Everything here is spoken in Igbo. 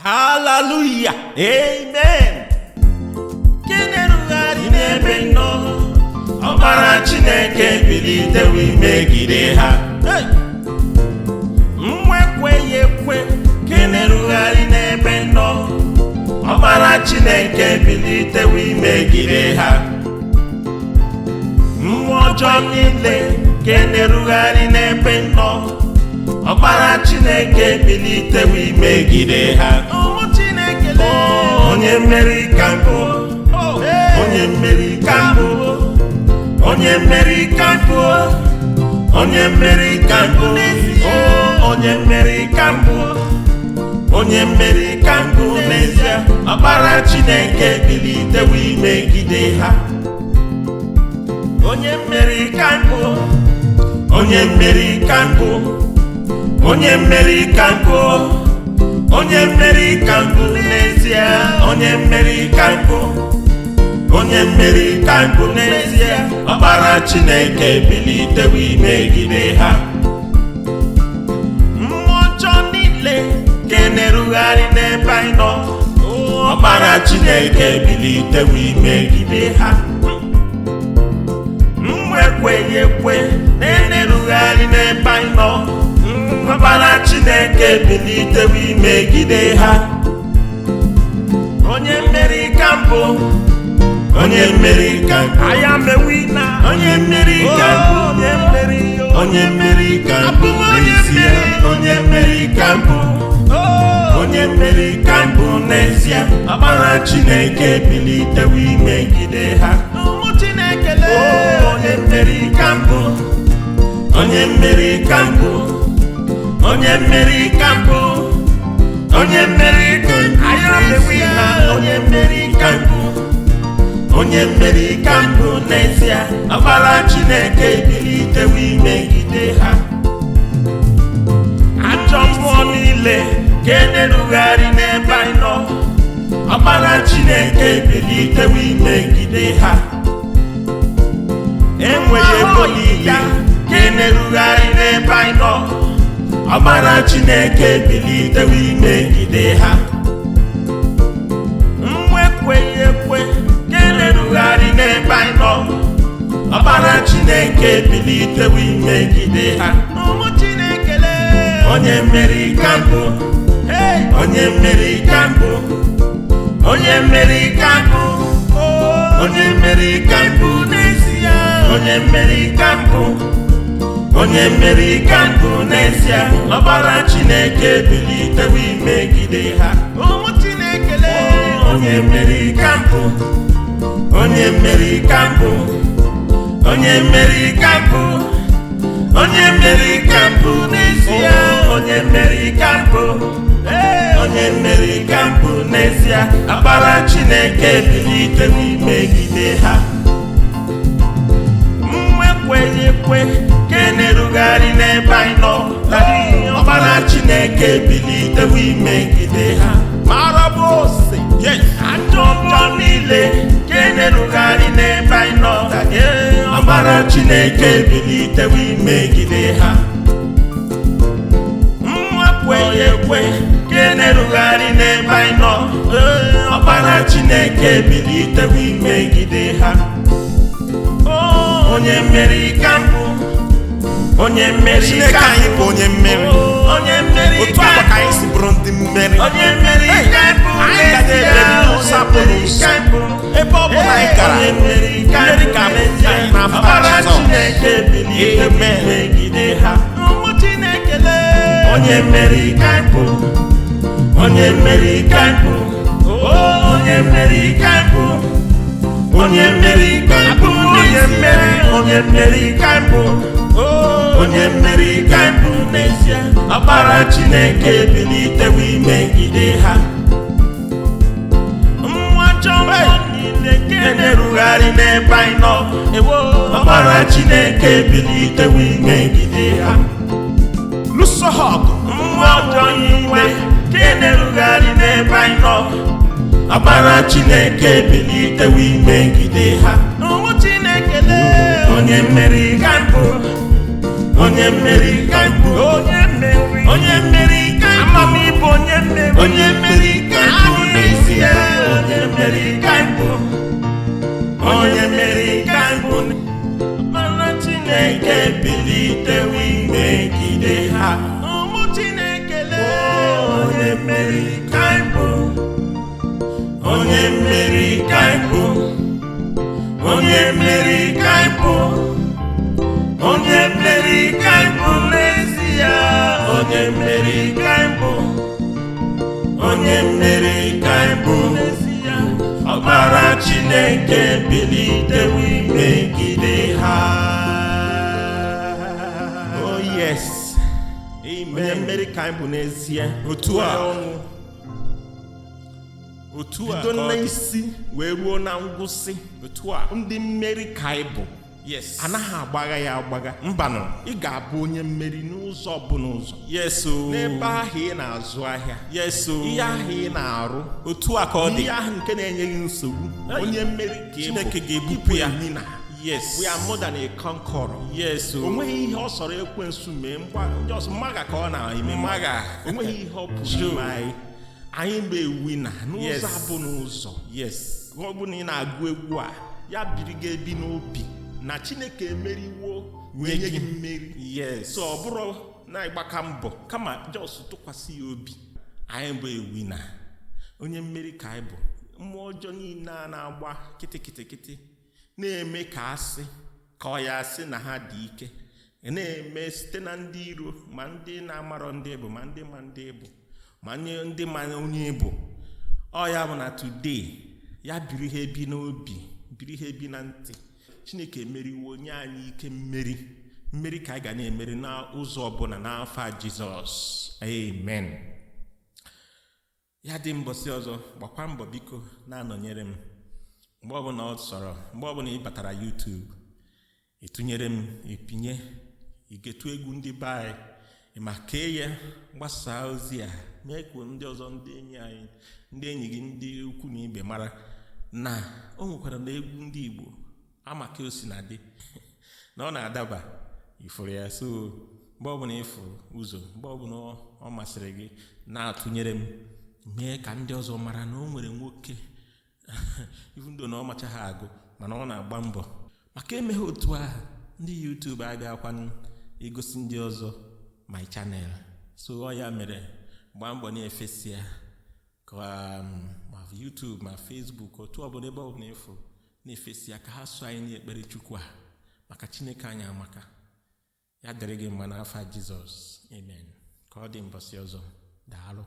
Hallelujah. Amen. Gịnị n'ebe nọ? Ọkpara Chineke bilitewo imegide ha. Hey! Mmụọ ekweghị ekwe kenerugharị n'ebe nọ. Ọkpara Chineke bilitewo imegide ha. Mmụọ ọjọọ niile kenerugharị n'ebe nọ. Ọkpara Chineke bilitewo imegide ha. Ụmụ Chineke lee. Onye mmeri ka mbụ. Onye mmeri ka mbụ. Onye mmeri ka mbụ. Onye mmeri ka mbụ. Onye mmeri ka mbụ. Onye mmeri ka mbụ n'ezie. Ọkpara Chineke bilitewo imegide ha. Onye mmeri ka mbụ. Onye mmeri ka mbụ. Onye mmeri ka mbụ. Onye mmeri ka mbụ n'ezie. Onye mmeri ka mbụ. Onye mmeri ka mbụ n'ezie. Ọkpara Chineke bilitewo imegide ha. Mmụọ ọjọọ niile nke na-erugharị n'ebe anyị nọ. Ọkpara Chineke bilitewo imegide ha. Mmụọ ekweghị ekwe na-erugharị n'ebe anyị nọ. Ọkpara Chineke bilitewo imegide ha. Onye mmeri ka mbụ. Onye mmeri ka mbụ. I am a winner. Onye mmeri ka mbụ. Onye mmeri. Onye mmeri ka mbụ Abụ m onye n'ezie. mmeri. Onye mmeri ka mbụ. Onye mmeri ka mbụ n'ezie. Ọkpara Chineke bilitewo imegide ha. Ụmụ Chineke lee. Onye mmeri ka mbụ. Onye mmeri ka mbụ. Onye mmeri ka mbụ. Onye mmeri ka mbụ I am a n'ezie. winner. Onye mmeri ka mbụ. Onye mmeri ka mbụ n'ezie. Ọkpara Chineke bilitewo imegide ha. Ajọ mmụọ niile nke na-erugharị n'ebe anyị nọ. Ọkpara Chineke bilitewo imegide ha. Enweghị ebo niile nke na-erugharị n'ebe anyị nọ. Ọkpara Chineke bilitewo imegide ha. Mmụọ ekweghị ekwe nke na-erugharị n'ebe anyị nọ. Ọkpara Chineke bilitewo imegide ha. Ụmụ Chineke lee. Onye mmeri ka mbụ. Hey! Onye mmeri ka mbụ. Onye mmeri ka mbụ. Onye mmeri ka mbụ n'ezie. Onye mmeri ka mbụ. Onye mmeri ka mbụ n'ezie. Ọkpara Chineke bilitewo imegide ha. Ụmụ Chineke lee. Onye mmeri ka mbụ. Onye mmeri ka mbụ. Onye mmeri ka mbụ. Onye mmeri ka mbụ n'ezie. Onye mmeri ka mbụ. Onye mmeri ka mbụ n'ezie. Ọkpara Chineke bilitewo imegide ha. Mmụọ ekweghị ekwe nke na-erugharị n'ebe anyị nọ. Ọkpara Chineke bilitewo imegide ha. Mara bụ ose. Yes. Ajọ mmụọ niile nke na-erugharị n'ebe anyị nọ. Ọkpara Chineke bilitewo imegide ha. Mmụọ ekweghị ekwe nke na-erugharị n'ebe anyị nọ. Ọkpara Chineke bilitewo imegide ha. Onye mmeri ka mbụ. Onye mmeri Chineke ka anyị mbụ. bụ onye mmeri. Onye mmeri Otu ka akwa ka anyị mbụ. si bụrụ ndị mmeri. Onye mmeri Hey, ka mbụ anyị ga n'ezie. na-emeri n'ụzọ Onye apụrụ mmeri ụzọ. ka mbụ. Ebe ọ bụla anyị gara, Onye mmeri ka mmeri mbụ ka bụ n'ezie. anyị n'afọ Ọkpara Jizọs. Chineke bilitewo Amen. imegide ha. Ụmụ Chineke lee. Onye mmeri ka mbụ. Onye mmeri ka mbụ. Onye mmeri ka mbụ. Onye mmeri ka mbụ Onye n'ezie. mmeri. Onye mmeri ka mbụ. Onye mmeri ka mbụ n'ezie. Ọkpara Chineke bilitewo imegide ha. Mmụọ ọjọọ mmụọ niile nke na-erugharị n'ebe anyị nọ. Ewo. Ọkpara Chineke bilitewo imegide ha. Lụso ha ọgụ. Mmụọ ọjọọ niile nke na-erugharị n'ebe anyị nọ. Ọkpara Chineke bilitewo imegide ha. Ụmụ Chineke lee. Onye mmeri ka mbụ. Onye mmeri ka mbụ. Onye mmeri. Onye mmeri ka mbụ. Ama m ịbụ onye mmeri. Onye mmeri. Mmeri ka anyị bụ, onye mmeri ka anyị bụ, onye mmeri ka anyị bụ, onye mmeri ka anyị bụ n'ezie, onye mmeri ka anyị bụ, onye mmeri ka anyị bụ n'ezie. Ọkpara Chineke bilitewo imegide ha. Oh yes. Onye Amen. mmeri ka anyị bụ n'ezie. Otu a. Ọnwụ Otu a bido ka ọ dị. n'isi wee ruo na ngwụsị. Otu a. Ndị mmeri ka anyị bụ. Yes. Anaghị agbagha ya agbagha. Mbanụ. Ị ga-abụ onye mmeri n'ụzọ ọbụla ụzọ. Yes o. N'ebe ahụ ị na-azụ ahịa, Yes o. ihe ahụ ị na-arụ, Otu a ka ọ dị. ihe ahụ nke na-enye gị nsogbu, Hey. onye mmeri ka ị bụ. Chineke ga-ebupụ ya. Ị bụ a winner. Yes. We are more than a conqueror. Yes o. O nweghị ihe ọ sọrọ ekwensu mee mgba ndị ọsọ mmaga ka ọ na-eme. Mmaga. O nweghị ihe ọ pụrụ Sure. ime anyị. Anyị bụ a winner n'ụzọ Yes. abụ n'ụzọ. Yes. Ọ bụ na ị na-agụ egwu a, ya biri gị ebi n'obi na Chineke emeriwo wee nye gị mmeri. Yes. So ọ bụrụ na ịgbaka mbọ, kama just tụkwasị ya obi. Anyị bụ a winner, onye mmeri ka anyị bụ. Mmụọ ọjọọ niile a na-agba kịtịkịtịkịtị na-eme ka asị ka ọ ya asị na ha dị ike, na-eme site na ndị iro, ma ndị na-amarọ ndị bụ, ma ndị ma ndị bụ, ma nye ndị ma onye bụ. Ọ ya bụ na today, ya biri ha ebi n'obi, biri ha ebi na ntị, Chineke emeriwo, nye anyị ike mmeri. Mmeri ka anyị ga na-emeri n'ụzọ ọbụla n'afọ Jizọs. Amen. Ya dị mbọsị ọzọ. Gbakwa mbọ biko na-anọnyere m mgbe ọbụla ọ sọrọ. Mgbe ọbụla ị batara YouTube, ịtụnyere m, ịpinye igetu egwu ndị be anyị ma kee ya, gbasaa ozi a, mee ka ndị ọzọ, ndị enyi anyị, ndị enyi gị, ndị ukwu na ibe mara na o nwekwara na egwu ndị Igbo ama ka o si na dị na ọ na-adaba ifuru ya. So mgbe ọbụla ịfụrụ ụzọ, mgbe ọbụla ọ masịrị gị, na-atụnyere m, mee ka ndị ọzọ mara na o nwere nwoke, even though na ọ machaghị agụ, mana ọ na-agba mbọ. Maka emeghe otu ahụ, ndị YouTube agakwanụ igosi ndị ọzọ my channel. So ọ ya mere, gbaa mbọ na-efesi ya ka ma YouTube ma Facebook, otu ọbụla, ebe ọbụla ịfụrụ, na-efesi ya ka ha so anyị n'ekpere Chukwu a, maka Chineke anyị amaka. Ya dịrị gị mma n'afa Jizọs. Amen. Ka ọ dị mbọsị ọzọ. Daalụ.